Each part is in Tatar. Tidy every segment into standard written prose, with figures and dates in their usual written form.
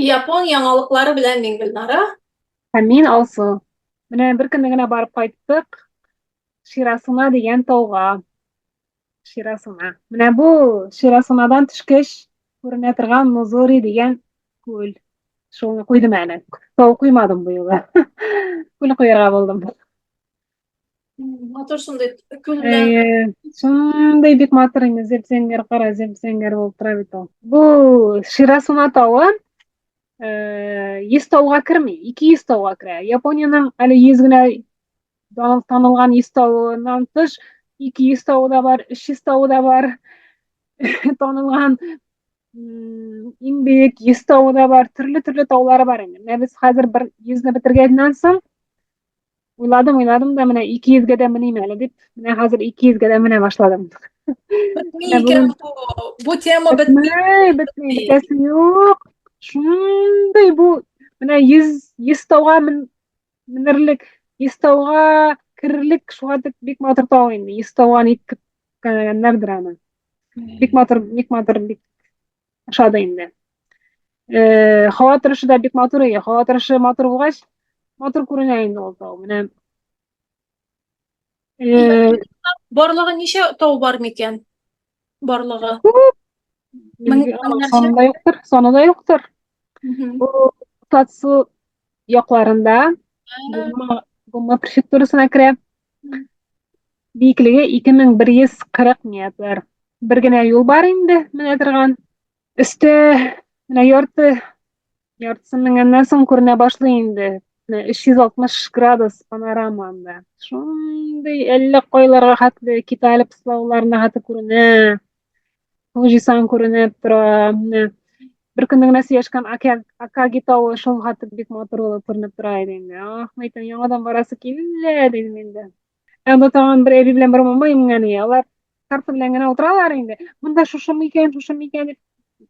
Япон яңалыклары белән мин Гөлнара. Һәм мин Алсу. Менә бер көнне генә барып кайттык Ширасуна дигән тауга. Ширасуна. Менә бу Ширасунадан төшкәч күренә торган Музори дигән күл. Шуны куйдым әле. Тау куймадым бу юлы. Күл куярга булдым. Матур шундый күл белән. Әйе, шундый бик матур инде, зәп-зәңгәр, кара зәп-зәңгәр булып тора бит ул. Бу Ширасуна тавы 100 тауга керми, 200 тауга керә. Япониянең әле 100 генә танылган 100 тавыннан тыш 200 тавы да бар, 300 тавы да бар. Танылган иң бөек 100 тавы да бар, төрле-төрле таулары бар инде. Менә без хәзер бер 100-не бетергәннән соң Уйладым, уйладым да, менә 200-гә дә меним әле дип, менә хәзер 200-гә дә менә башладым. Бетми икән бу. Бу тема бетми. Бетми, бетәсе юк. Шундый бу, менә 100 100 тауга менерлек, 100 тауга керерлек, шуңа дип бик матур тау инде. 100 тауга ник кергәннәрдер аны. Бик матур, бик матур, бик ошады инде. Һава торышы да бик матур иде. Һава торышы матур булгач, матур күренә инде ул тау. Менә Барлыгы ничә тау бар микән? Барлыгы. Күп. Саны да юктыр, саны да юктыр. Бу Татсу якларында Гумма, Гумма префектурасына керә. Биеклеге 2140 метр. Бер генә юл бар инде менә торган. Өстә менә ярты яртысын менгәннән соң күренә башлый инде. Менә 360 градус панорама анда. Шундый әллә кайларга хәтле Китай пыслауларына хәтле күренә. Фуҗисан күренеп тора. Менә бер көнне генә сөйләшкән Акаги тавы шул хәтле бик матур булып күренеп тора иде инде. Ах, мәйтәм, яңадан барасы килә дидем инде. Ә анда тагын бер әби белән бер мамай менгән иде. Алар карта белән генә утыралар инде. Монда шушымы икән, шушымы икән дип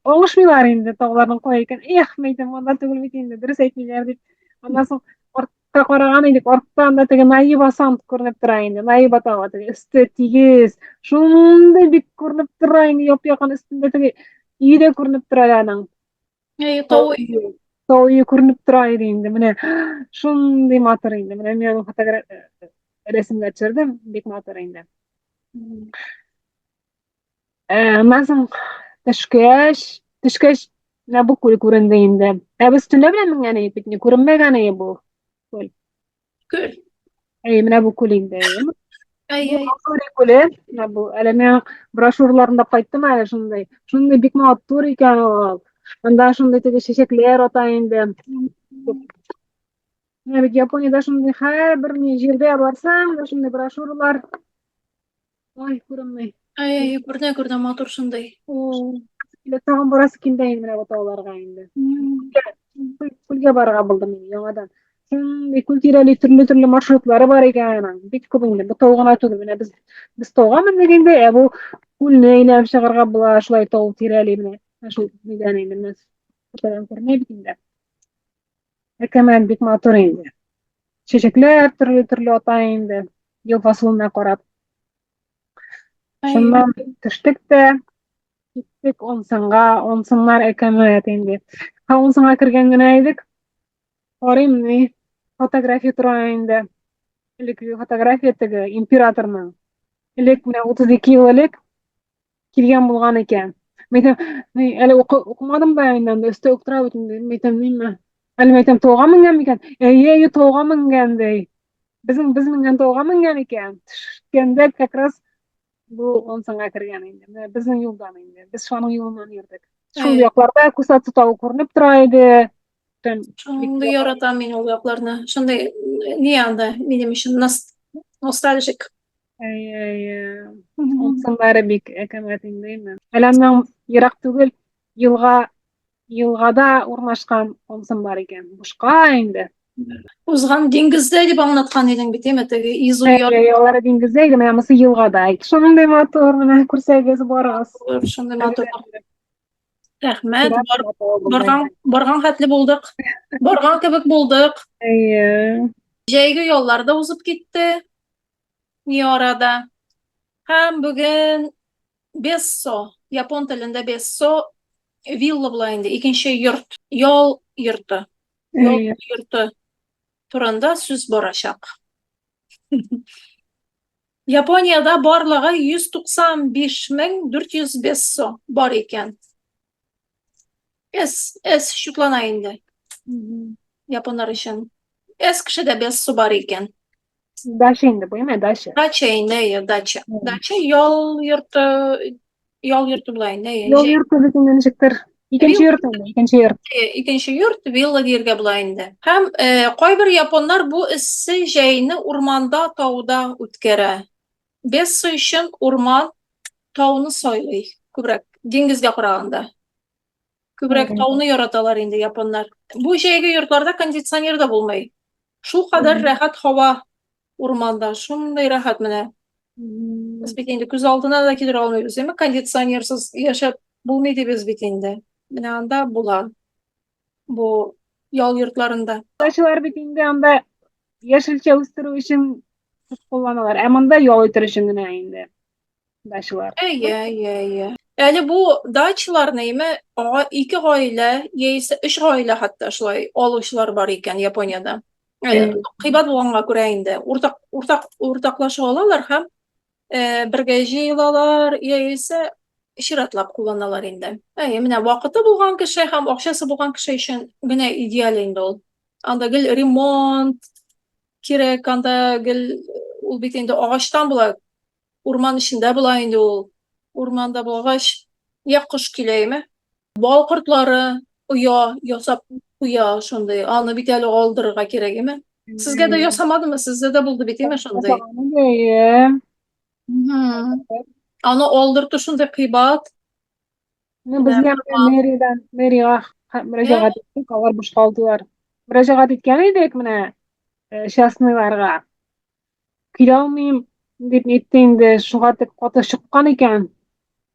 аңышмыйлар инде тауларның кая икән. Эх, мәйтәм, анда түгел бит инде, дөрес әйтмиләр дип. Аннан соң артка караган идек, артта анда теге Наиба Санд күренеп тора инде. Наиба тавы теге өсте тигез. Шундый бик күренеп тора инде, яп-якын өстендә теге өе дә күренеп тора әле аның. Әй, тау өе. Тау өе күренеп тора иде инде. Менә шундый матур инде. Менә мин аның фотография рәсемгә төшердем, бик матур инде. Аннан соң төшкәч, төшкәч, менә бу күл күренде инде. Ә без төнлә белән менгән идек бит, күренмәгән иде бу күл. Күл. Әй, менә бу күл инде. Әй, әй. Күл күле. Менә бу әле мин брошюраларында кайттым әле шундый. Шундый бик матур икән ул. Анда шундый теге чәчәкләр ата инде. Менә бит Япониядә шундый һәрбер җирдә барсаң, шундый брошюралар. Ой, күренми. Ай, күренә, күренә, матур шундый. Әле тагын барасы килде инде менә бу тауларга инде. Күлгә барырга булдым инде яңадан. Шундый күл тирәли төрле-төрле маршрутлары бар икән аның. Бик күп инде. Бу тау гына түгел. Менә без тауга мендек инде, ә бу күлне әйләнеп чыгарга була шулай тау тирәли менә. Шул нидән инде менә. Фотодан күренә бит инде. Әкәмәт бик матур инде. Чәчәкләр төрле-төрле ата инде, ел фасылына карап. Шуннан төштек тә, киттек онсынга, онсыннар әкәмәт инде. Һә онсынга кергән генә идек. Карыйм, ни, фотография тора инде. Элеккеге фотография теге императорның. Элек менә 32 ел элек килгән булган икән. Мәйтәм, ни, әле укымадым да инде, анда өстә үк тора бит инде. Мәйтәм, ниме? Әле мәйтәм, тауга менгән микән? Әйе, әйе, тауга менгән ди. Безнең без менгән тауга менгән икән. Төшкәндә как раз бу онсынга кергән инде. Менә безнең юлдан инде. Без шуның юлыннан йөрдек. Шул якларда Кусацу тавы күренеп тора иде. Шундый яратам мин ул якларны. Шундый ни анда минем өчен ностальжик. Әйе, әйе. Онсыннары бик әкәмәт инде инде. Әле аннан ерак түгел, елга елгада урнашкан онсын бар икән. Бушка инде. Узган диңгездә дип аңлаткан идең бит, әйме, теге Изу яр. Әйе, алары диңгездә иде, менә монысы елгада. Шундый матур, менә күрсәгез барыгыз. Шундый матур. Рәхмәт, барган, барган хәтле булдык. Барган кебек булдык. Әйе. Җәйге яллар да узып китте. Ни арада. Һәм бүген бессо, япон телендә бессо вилла була инде, икенче йорт, ял йорты. Ял йорты турында сүз барачак. Япониядә барлыгы 195 400 бессо бар икән. С, С чутлана инде. Японнар өчен. С кешедә бессо бар икән. Дача инде бу, әйме, дача. Дача инде, әйе, дача. Дача ял йорты, ял йорты була инде, әйе. Ял йорты бит инде ничектер. Икенче йорт инде, икенче йорт. Икенче йорт, вилла дияргә була инде. Һәм кайбер японнар бу эссе җәйне урманда, тауда үткәрә. Бессо өчен урман тауны сайлый күбрәк, диңгезгә караганда. Күбрәк тауны яраталар инде японнар. Бу җәйге йортларда кондиционер да булмый. Шул кадәр рәхәт һава урманда, шундый рәхәт менә. Без бит инде күз алдына да китерә алмыйбыз, әмма кондиционерсыз яшәп булмый дибез бит инде. Менә анда була. Бу ял йортларында. Дачалар бит инде анда яшелчә үстерү өчен кулланалар. Ә монда ял итәр өчен генә инде. Дачалар. Әйе, әйе, әйе. Әле бу дачаларны име ике гаилә яисә өч гаилә хәтта шулай алучылар бар икән Япониядә. Кыйбат булганга күрә инде уртак уртак уртаклаша алалар һәм бергә җыелалар яисә чиратлап кулланалар инде. Әйе, менә вакыты булган кеше һәм акчасы булган кеше өчен генә идеаль инде ул. Анда гел ремонт кирәк, анда гел ул бит инде агачтан була, урман эчендә була инде ул. Урманда булгач, я кош килә име? Бал кортлары оя ясап куя шундый. Аны бит әле алдырырга кирәк име? Сезгә дә ясамадымы? Сездә дә булды бит име шундый? Әйе. Аны алдырту шундый кыйбат. Ну, безгә мэриядән, мэриягә мөрәҗәгать иттек, алар бушка алдылар. Мөрәҗәгать иткән идек менә частныйларга. Килә алмыйм дип әйтте инде, шуңа тик каты чыккан икән.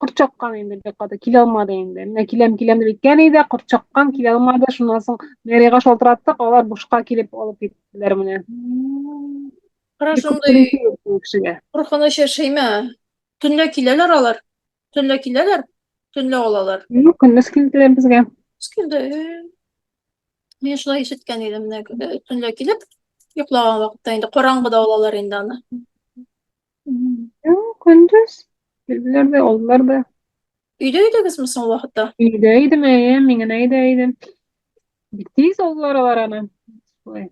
Корт чаккан инде бик каты, килә алмады инде. Менә киләм, киләм дип әйткән иде, корт чаккан, килә алмады. Шуннан соң мэриягә шалтыраттык, алар бушка килеп алып киттеләр менә. Кара шундый куркыныч яшәйме? Төнлә киләләр алар. Төнлә киләләр, төнлә алалар. Юк, көндез килделәр безгә. Көндез килде. Мин шулай ишеткән идем, менә төнлә килеп, йоклаган вакытта инде караңгыда алалар инде аны. Юк, көндез килделәр дә, алдылар да. Өйдә идегезме соң ул вакытта? Өйдә идем, әйе, мин генә өйдә идем. Бик тиз алдылар алар аны. Шулай.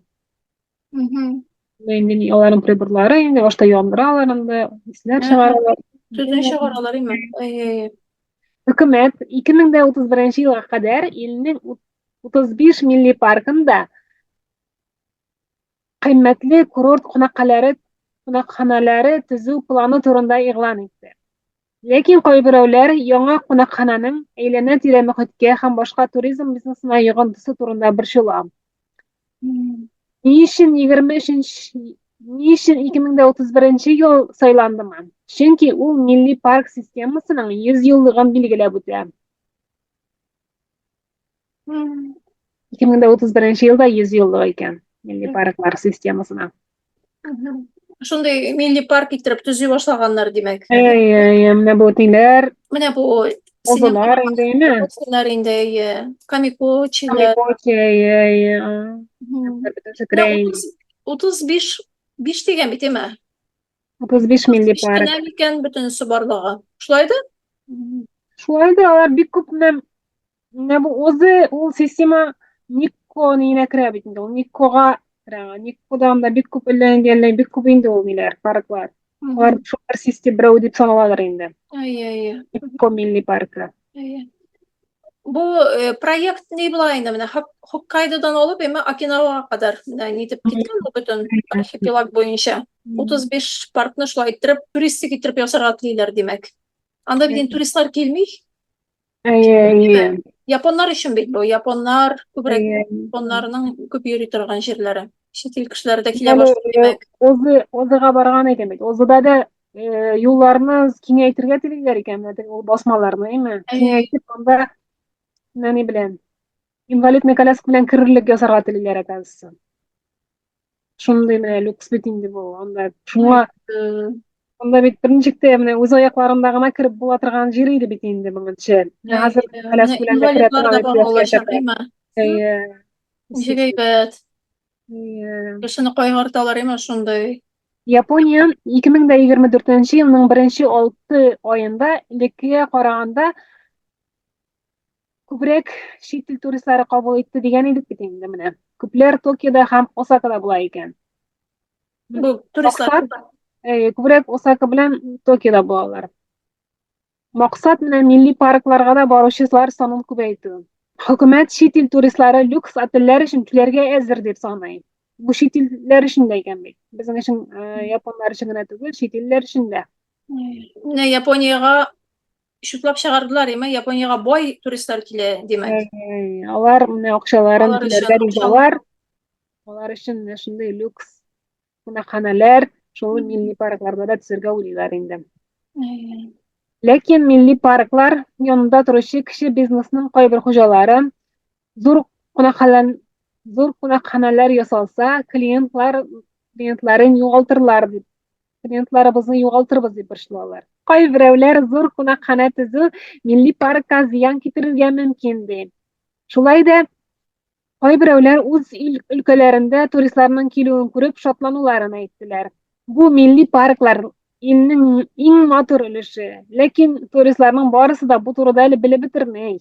Инде ни, аларның приборлары инде башта яндыралар анда, исләр чыгаралар. Төтен чыгаралар име? Әйе. Хөкүмәт 2031 елга кадәр илнең 35 милли паркында кыйммәтле курорт кунакханәләре кунакханәләре төзү планы турында игълан итте. Ләкин кайберәүләр яңа кунакханәнең әйләнә-тирә мохиткә һәм башка туризм бизнесына йогынтысы турында борчыла. Ни өчен 23 ни өчен 2031 ел сайландымы? Чөнки ул милли парк системасының 100 еллыгын билгеләп үтә. 2031 елда 100 еллык икән милли парклар системасына. Шундый милли парк иттереп төзи башлаганнар, димәк. Әй, әй, менә бу ниләр? Менә бу Озыннар инде, әйме? Озыннар инде, әйе. Камикочилар. Камикочи, әйе, әйе. 35 5 дигән бит, әйме? 35 милли парк. Кенә микән бөтенесе барлыгы? Шулай да? Шулай да, алар бик күп менә менә бу үзе ул система Никко нигенә керә бит инде. Ул Никкога керә. Никкода анда бик күп әллә инде, әллә бик күп инде ул ниләр, парклар. Алар шул бер система берәү дип саналадыр инде. Әйе, әйе. Никко милли паркы. Әйе. Бу проект ни була инде менә Хоккайдодан алып эме Окинавага кадәр менә нитеп киткән бу бөтен архипелаг буенча. 35 паркны шулай иттереп туристик иттереп ясарга телиләр, димәк. Анда бит инде туристлар килми. Әйе, әйе. Японнар өчен бит бу. Японнар күбрәк японнарның күп йөри торган җирләре. Чит ил кешеләре дә килә башлый, димәк. Озы, Озыга барган идем бит. Озыда да юлларны киңәйтергә телиләр икән, менә теге ул басмаларны, әйме? Киңәйтеп, анда менә ни белән инвалидный коляска белән керерлек ясарга телиләр, оказывается. Шундый менә люкс бит инде бу. Анда шуңа Монда бит берничек тә менә үз аякларында гына кереп була торган җир иде бит инде моңынчы. Менә хәзер коляска белән дә керә торган итеп ясаячаклар. Әйе. Ничек әйбәт. Әйе. Кешене кайгырталар име шундый. Япония 2024 елның беренче 6 аенда элеккегә караганда күбрәк чит ил туристлары кабул итте дигән идек бит инде менә. Күпләр Токиода һәм Осакада була икән. Бу туристлар. Максат, күбрәк Осака белән Токиода булалар. Максат менә милли паркларга да баручылар санын күбәйтү. Хөкүмәт чит ил туристлары люкс отельләр өчен түләргә әзер дип саный. Бу чит илләр өчен дә икән бит. Безнең өчен, японнар өчен генә түгел, чит илләр өчен дә. Менә Япониягә чутлап чыгардылар, әмма Япониягә бай туристлар килә, димәк. Алар менә акчаларын түләргә ризалар. Алар өчен менә шундый люкс кунакханәләр, шул милли паркларда да төзергә уйлыйлар инде. Ләкин милли парклар янында торучы кече бизнесның кайбер хуҗалары зур кунакханәләр зур кунакханәләр ясалса, клиентлар клиентларын югалтырлар дип, клиентларыбызны югалтырбыз дип борчылалар. Кайберәүләр зур кунакханә төзү милли паркка зыян китерергә мөмкин ди. Шулай да Кайберәүләр үз ил өлкәләрендә туристларның килүен күреп шатлануларын әйттеләр. Бу милли парклар илнең иң матур өлеше. Ләкин туристларның барысы да бу турыда әле белеп бетерми.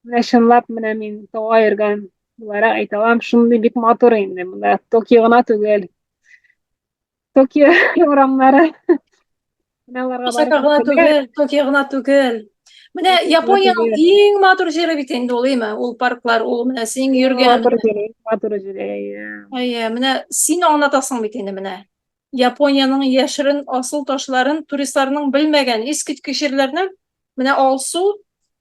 Менә чынлап менә мин тауга йөргән буларак әйтә алам, шундый бик матур инде монда. Токио гына түгел. Токио урамнары. Менә аларга Осака гына түгел, Токио гына түгел. Менә Япониянең иң матур җире бит инде ул, әйме? Ул парклар, ул менә син йөргән. Матур җире, матур җире, әйе. Әйе, менә син аңлатасың бит инде менә. Япониянең яшерен асыл ташларын туристларның белмәгән искиткеч җирләрне менә Алсу,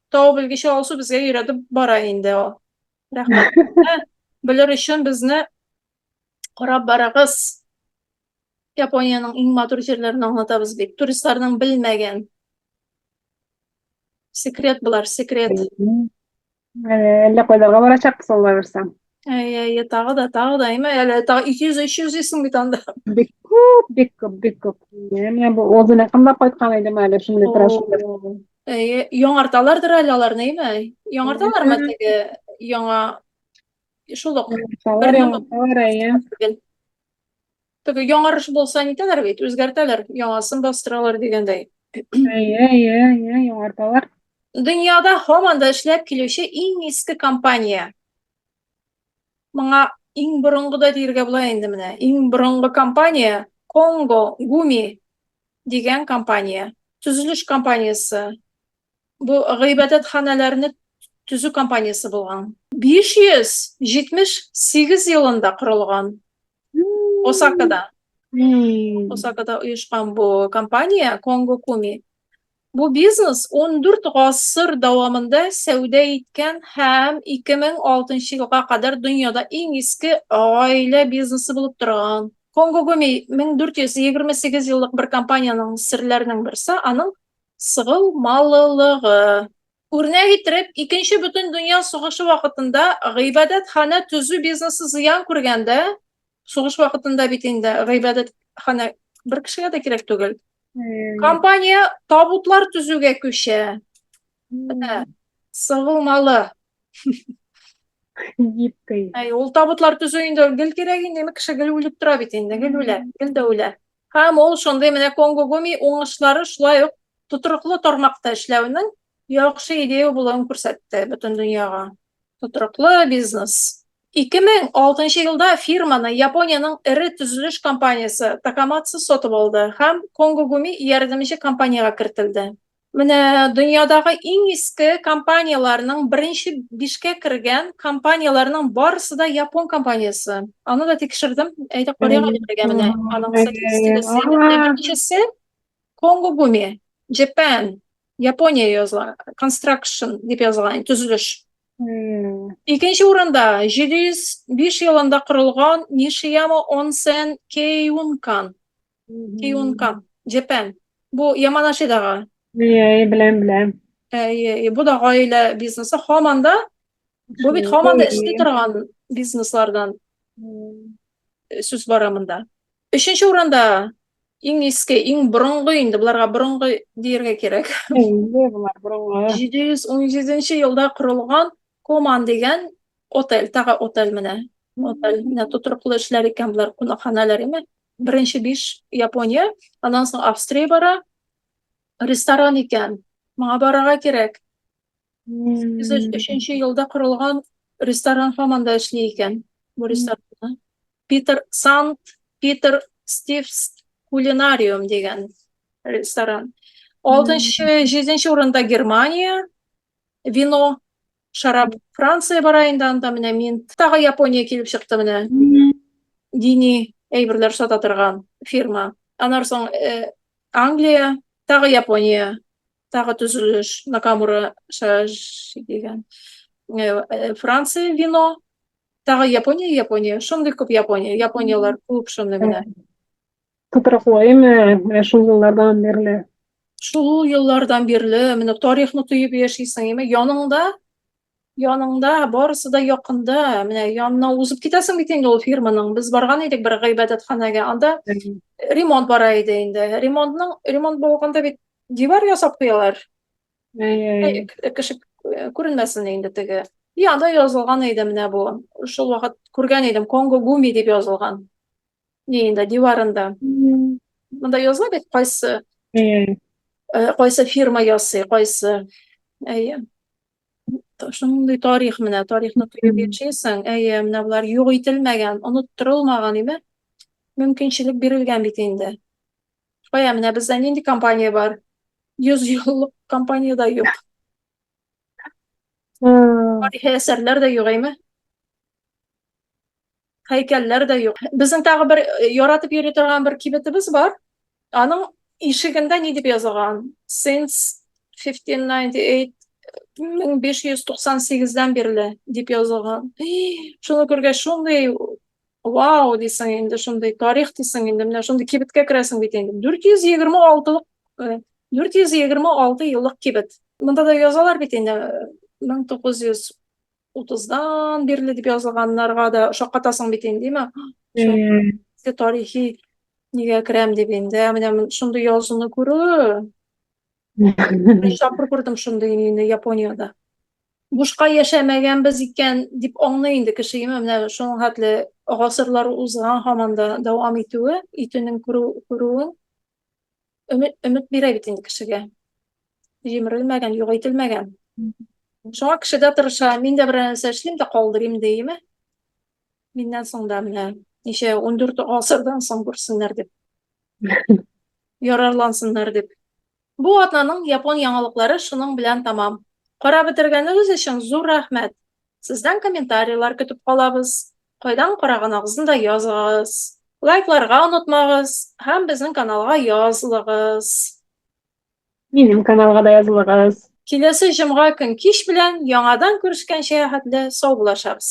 тау белгече Алсу безгә өйрәтеп бара инде. Рәхмәт. Белер өчен безне карап барыгыз. Япониянең иң матур җирләрен аңлатабыз бит. Туристларның белмәгән. Секрет болар, секрет. Әллә кайларга барачакбыз алла бирсә. Әй, әй, тагы да, тагы да, әйме, әле тагы 200-300 дисең бит анда. Бик күп, бик күп, бик күп. Менә бу озын якында кайткан идем әле, шундый тырышып. Әй, яңарталардыр әле аларны, әйме? Яңарталармы теге яңа шул ук. Яңарталар, әйе. Теге яңарыш булса нитәләр бит, үзгәртәләр, яңасын бастыралар дигәндәй. Әйе, әйе, әйе, яңарталар. Дөньяда һаман да эшләп килүче иң иске компания. Моңа иң борынгы да диергә була инде менә. Иң борынгы компания Конго Гуми дигән компания. Төзелеш компаниясе. Бу гыйбадәтханәләрне төзү компаниясе булган. 578 елында корылган. Осакада. Осакада оешкан бу компания Конго Куми. Бу бизнес 14 гасыр дәвамында сәүдә иткән һәм 2006 елга кадәр дөньяда иң иске гаилә бизнесы булып торган. Конго Гуми 1428 еллык бер компаниянең серләренең берсе, аның сыгылмалылыгы. Үрнәк иттереп, Икенче бөтендөнья сугышы вакытында гыйбадәтханә төзү бизнесы зыян күргәндә, сугыш вакытында бит инде гыйбадәтханә бер кешегә дә кирәк түгел. Компания табутлар төзүгә күчә. Менә сыгылмалы. Гибкий. Әй, ул табутлар төзү инде гел кирәк инде, кеше гел үлеп тора бит инде, гел үлә, гел дә үлә. Һәм ул шундый менә Конго Гуми уңышлары шулай ук тотрыклы тармакта эшләүнең яхшы идея булуын күрсәтте бөтен дөньяга. Тотрыклы бизнес. 2006 елда фирманы Япониянең эре төзелеш компаниясе Такамацу сатып алды һәм Конго Гуми ярдәмче компаниягә кертелде. Менә дөньядагы иң иске компанияләрнең беренче бишкә кергән компанияләрнең барысы да япон компаниясе. Аны да тикшердем. Әйдә карыйк әле бергә менә аның статистикасы. Беренчесе Конго Гуми, Japan, Япония языла, construction дип язылган, төзелеш. Икенче урында 705 елында корылган Нишияма Онсен Кейункан. Киункан, Japan. Бу Яманашидагы. Әйе, беләм, беләм. Әйе, бу да гаилә бизнесы. Һаман да бу бит һаман да эшли торган бизнеслардан сүз бара монда. Өченче урында Иң иске, иң борынгы инде, боларга борынгы дияргә кирәк. Инде болар борынгы. 717 елда корылган Коман дигән отель, тагы отель менә. Отель менә тотрыклы эшләр икән болар, кунакханәләр име. Беренче биш Япония, аннан соң Австрия бара. Ресторан икән. Моңа барырга кирәк. 803 елда корылган ресторан һаман да эшли икән. Бу ресторан. Питер Санкт Питер Стивс Кулинариум дигән ресторан. Алтынчы, җиденче урында Германия, вино, шарап. Франция бара инде анда менә мин. Тагы Япония килеп чыкты менә. Дини әйберләр сата торган фирма. Аннан соң э, Англия, тагы Япония. Тагы төзелеш Накамура Шаж дигән. Э, э, Франция вино, тагы Япония, Япония. Шундый күп Япония. Японияләр күп шундый менә. Тотрыклы әйме, менә шул еллардан бирле. Шул еллардан бирле менә тарихны тоеп яшисең, әйме, яныңда яныңда барысы да якында. Менә янына узып китәсең бит инде ул фирманың. Без барган идек бер гыйбадәтханәгә. Анда ремонт бара иде инде. Ремонтның ремонт булганда бит дивар ясап куялар. Кеше күренмәсен инде теге. И анда язылган иде менә бу. Шул вакыт күргән идем, Конго Гуми дип язылган. Ни инде диварында. Монда языла бит кайсы кайсы фирма ясый, кайсы. Әйе. Шундый тарих менә, тарихны тоеп яшисең. Әйе, менә болар юк ителмәгән, оныттырылмаган име? Мөмкинчелек бирелгән бит инде. Кая, менә бездә нинди компания бар? 100 еллык компания да юк. Тарихи әсәрләр дә юк, әйме? Һәйкәлләр дә юк. Безнең тагы бер э, яратып йөри торган бер кибетебез бар. Аның ишегендә ни дип язылган? Since 1598 1598-дән бирле дип язылган. Шуны күргәч, шундый вау дисең инде, шундый тарих дисең инде, менә шундый кибеткә керәсең бит инде. 426 426 э, еллык кибет. Монда да язалар бит инде 1930-дан бирле дип язылганнарга да шаккатасың бит инде, димә? Тарихи нигә керәм дип инде. Менә шундый язуны күрү. Беренче тапкыр күрдем шундый инде Япониядә. Бушка яшәмәгәнбез икән дип аңлый инде кеше, әмма менә шуның хәтле гасырлар узган һаман да дәвам итүе, итүнең күрү, күрүен өмет, өмет бирә бит инде кешегә. Җимерелмәгән, юк ителмәгән. Шуңа кеше дә тырыша, мин дә берәр нәрсә эшлим дә калдырыйм дийме? Миннән соң да менә ничә 14 гасырдан соң күрсеннәр дип. Ярарлансыннар дип. Бу атнаның япон яңалыклары шуның белән тәмам. Карап бетергәнегез өчен зур рәхмәт. Сездән комментарийлар көтеп калабыз. Кайдан караганыгызны да языгыз. Лайкларга онытмагыз һәм безнең каналга язылыгыз. Минем каналга да язылыгыз. Киләсе җомга көн кич белән яңадан күрешкәнчә хәтле саубуллашабыз.